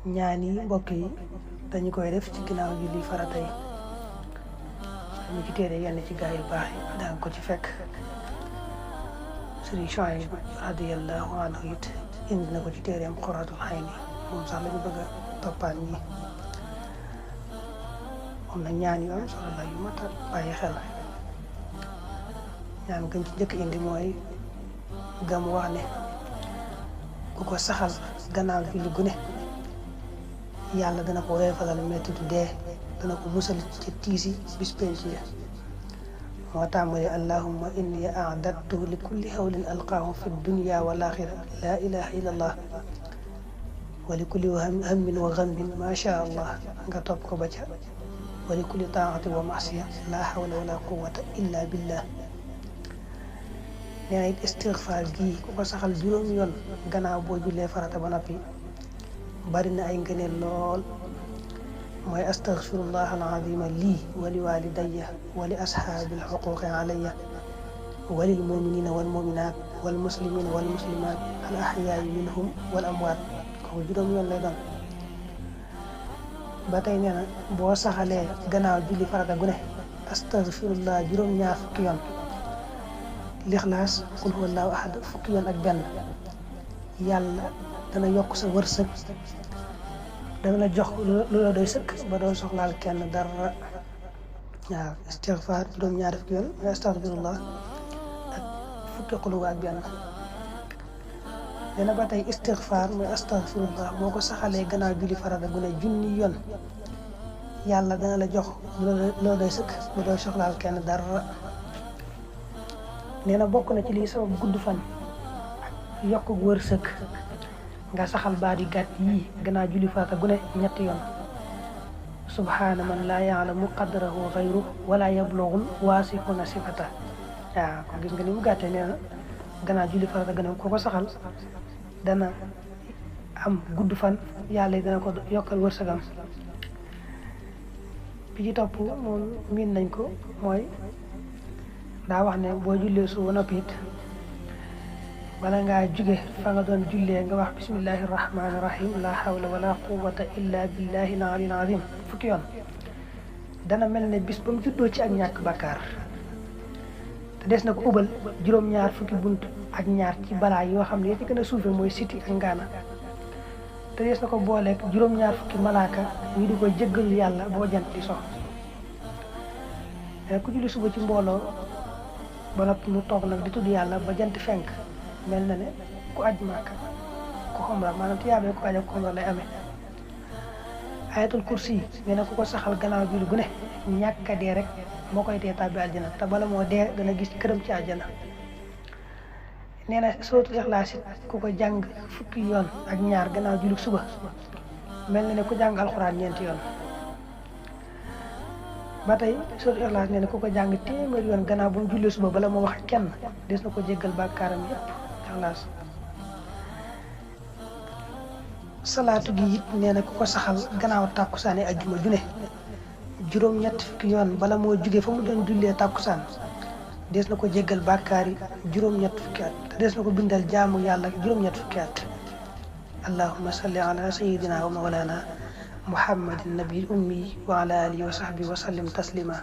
ñaan yi mbokk yi dañu koy def ci ginnaaw julli farata yi ñu ci téere yenn ci gaa yu baax yi daan ko ci fekk Sëriñ Chouaïb radiyallahu anhu it indi na ko ci téereem Qurratul Ayni moom sax lañu bëgg a toppaat ñi moom na ñaan yu am solo la yu mat a bàyyi xel ñaan gën ci njëkk indi mooy gam wax ne ku ko saxal gannaaw julli gu ne yàlla dana ko woyofalal mettitu dee dana ko musal ci tiisi bis penc ya moo tàmbali allahumma inni a'dadtu li kulli hawlin alqaahu fi dunya wal axira laa ilaha illa allah wa li kulli hammin wa ghammin ma sha allah nga topp ko ba ca wa li kulli taa'ati wa ma'siya laa hawla wala quwwata illa billah nee na it istigfaar gii ku ko saxal juróomi yoon gannaaw boo jullee farata ba noppi bari na ay ngëneel lool mooy astaghfirullah al-azima lii wa li walidayya wa li ashaabil xuquqi alayya wa lil muminina wal muminat wal muslimina wal muslimat al ahyaa'i minhum wal amwaat kooku juróomi yoon lay doon ba tey nee na boo saxalee gannaaw julli farata gu ne astaghfirullah juróom-ñaar fukki yoon lixlaas qul huwallahu ahad fukki yoon ak benn yàlla dana yokk sa wërsëg dana la jox lu la doy sëkk ba doo soxlaal kenn dara waaw istigfaar juróom-ñaar fukki yoon mooy astaghfirullah ak fukki qul huwa ak benn dana ba tey istigfaar mooy astaghfirullah boo ko saxalee gannaaw julli farata gu ne junni yoon yàlla dana la jox lu la doy sëkk ba doo soxlaal kenn dara nee na bokk na ci lii sabab gudd fan yokk wërsëg nga saxal baat yi gàtt yii gannaaw julli farata gu ne ñetti yoon subhaana man laa ya'lamu qadrahu ghayru wala yablughul waasifuna sifata waaw kon gis nga ni mu gàttee nee na gannaaw julli farata gu ne ku ko saxal dana am gudd fan yàlla dana ko yokkal wërsëgam bi ci topp moom miin nañ ko mooy daa wax ne boo jullee su ba noppi it bala ngaa jóge fa nga doon jullee nga wax bismillahi rahmaani rahim la hawla wala quwwata illa billahi al-aliyyil azim fukki yoon dana mel ne bis ba mu juddoo ci ak ñàkk bakkaar te des na ko ubal juróom-ñaar fukki bunt ak ñaar ci balaa yoo xam ne yi ci gën a suufe mooy siti ak ngaana te des na ko booleeg juróom-ñaar fukki malaaka ñu di ko jéggal yàlla boo jant di so ku julli suba ci mbooloo ba noppi mu toog nag di tudd yàlla ba jant fenk mel na ne ku aj Màkka ku xumra maanaam tiyaabee ku aj ak ku xumra lay amee ayatul kursi nee na ku ko saxal gannaaw julli gu ne ñàkk a dee rek moo koy tee tàbbi aljana te bala moo dee dana gis këram ci aljana nee na suratul ixlaas it ku ko jàng fukki yoon ak ñaar gannaaw julli suba mel na ne ku jàng alxuraan ñeenti yoon ba tey suratul ixlaas nee na ku ko jàng téeméer yoon gannaaw bu mu jullee suba bala moo wax kenn des na ko jéggal bàkkaaram yépp ixlaas salaatu gi it nee na ku ko saxal gannaaw tàkkusaani ajjuma ju ne juróom-ñett fukki yoon bala moo jugee fa mu doon jullee tàkkusaan des na ko jéggal bàkkaar yi juróom-ñett fukki at te des na ko bindal jaamu yàlla juróom-ñett fukki at allahumma salli ala sayyidina wa mawlana muhammadin nabil ummi wa ala alihi wa sahbihi wa sallim taslima